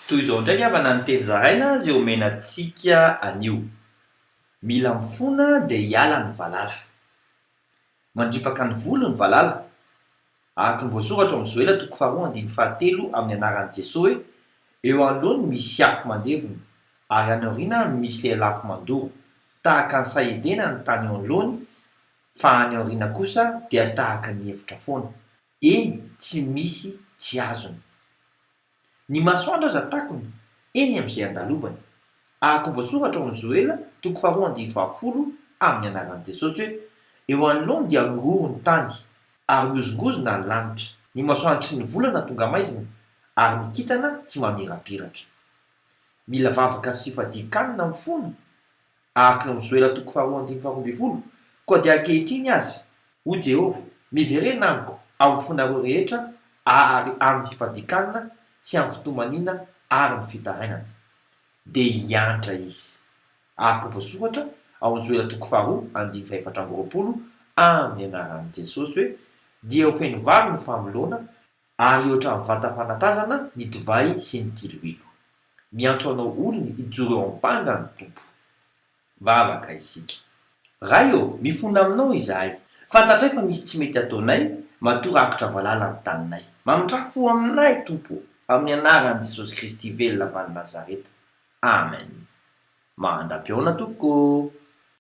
Toy izao indray havana ny teny zaraina izay omena antsika anio. Mila mifona dia hiala ny valala. Mandripaka ny volo ny valala. Araka ny voasoratra ao amin'ny Joela toko faharoa andininy fahatelo amin'ny anaran'i Jesoa hoe, Eo anoloany misy afo mandevona, ary any aoriana misy lelafo mandoro, tahaka ny saha Edena ny tany eo anoloany, fa any aoriana kosa dia tahaka ny efitra foana. Eny, tsy misy tsy azony. Ny masoandro aza takony, eny amin'izay andalovany. Araka ny voasoratra ao amin'ny Joela, toko faharoa andininy fahafolo, amin'ny anaran'i Jesosy hoe, Eo anoloany dia miroro ny tany, ary mihozongozona ny lanitra. Ny masoandro sy ny volana tonga maizina, ary ny kintana tsy mamirapiratra. Mila vavaka sy fifadian-kanina amin'ny fony Araka ny ao amin'ny Joela toko faharoa andininy faharoa ambin'ny folo, Koa dia ankehitriny aza, hoy Jehovah, miverena amiko amin'ny fonareo rehetra ary amin'ny fifadian-kanina sy amin'ny fitomaniana ary ny fitarainana. Dia hiantra izy. Araka ny voasoratra ao amin'ny Joela toko faharoa andininy fahefatra amby roapolo amin'ny anaran'i Jesosy hoe, Dia ho feno vary ny famoloana, ary hihoatra amin'ny vata fanatazana ny divay sy ny diloilo. Miantso anao olony hijoro eo am-panga ny Tompo. Vavaka isika. Ray ô, mifona aminao izahay. Fantatray fa misy tsy mety ataonay, matoa rakotra valala ny taninay. Mamindrà fo aminay, Tompo ô, amin'ny anaran'i Jesosy Kristy velona avy any Nazareta. Amen. Mandra-pihaona tompoko ô!